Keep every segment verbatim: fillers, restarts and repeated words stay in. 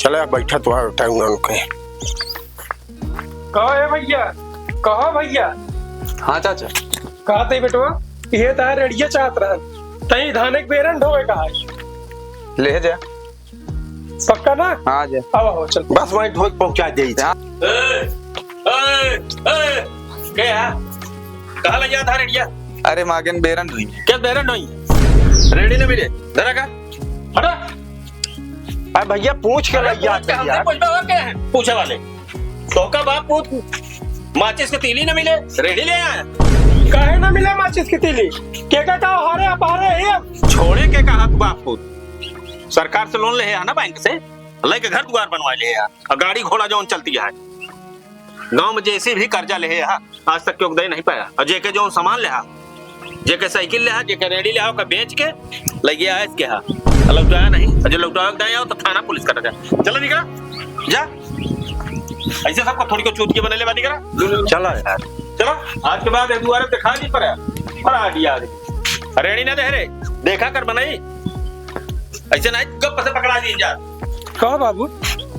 चला बैठा, तोहार टाइम ना रुके। कहो ए भइया, कहो भइया। हाँ चाचा। कहत ही बेटवा, इहे तोहार रेड़िया चाहत रहन, तहीं धाने के बेरन ढोवे का है। ले जा। पक्का ना? हाँ जा। अब हो, चल। बस वहीं ढोक पहुँचा दे। हाँ। ए, ए, ए, के है? कहाँ लइ जात है रेड़िया? अरे मागेन बेरन ढोई। के बेरन ढोई? रेड़ी न मिले। धरा का? हटा। अरे भइया, पूछ के अरे लइ जात पूछ के है हमसे यार। पूछबा और के है? पूछे वाले। तोहका बाप पूत माचिस के तीली न मिले, रेड़ी ले आया। काहे न मिले माचिस के तीली? के का का हारे अपहारे है? छोड़े के कहा तू बाप पूत? सरकार से लोन ले है ना बैंक से, लेके घर दुआर बनवा ले है, और गाड़ी घोड़ा जौन चलती है। गांव में जैसे भी कर्जा ले है, आज तक क्यों दे नहीं पाया। और जेके जौन सामान ले हा, जेके साइकिल ले हा, जेके रेड़ी ले हा, ओका बेच के लगे आए इसके हा। और लौटाया नहीं, और जो लौटावे के दाएं आओ तो थाना पुलिस कटा जाए। चला निकला, जा। ऐसे सबको थोड़ी को चूतिया बने ले बानी करा। चला यार। चला, आज के बाद एक दुआरे दिखा नहीं पड़ा। बड़ा आइडिया आ गया। रेड़ी ना दे रे, देखा कर बनाई। ऐसे नहीं गप से पकड़ा दी जा। कहो बाबू,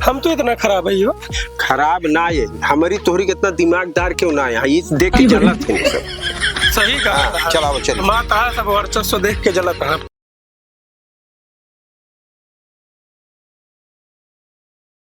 हम तो इतना खराब है हो। खराब ना है, हमारी तोहरी कितना दिमागदार क्यों ना है, ये देख के जलत है सब। सही कहा। हाँ, चलाओ, चलो। माता सब वर्चस्व देख के जलत है।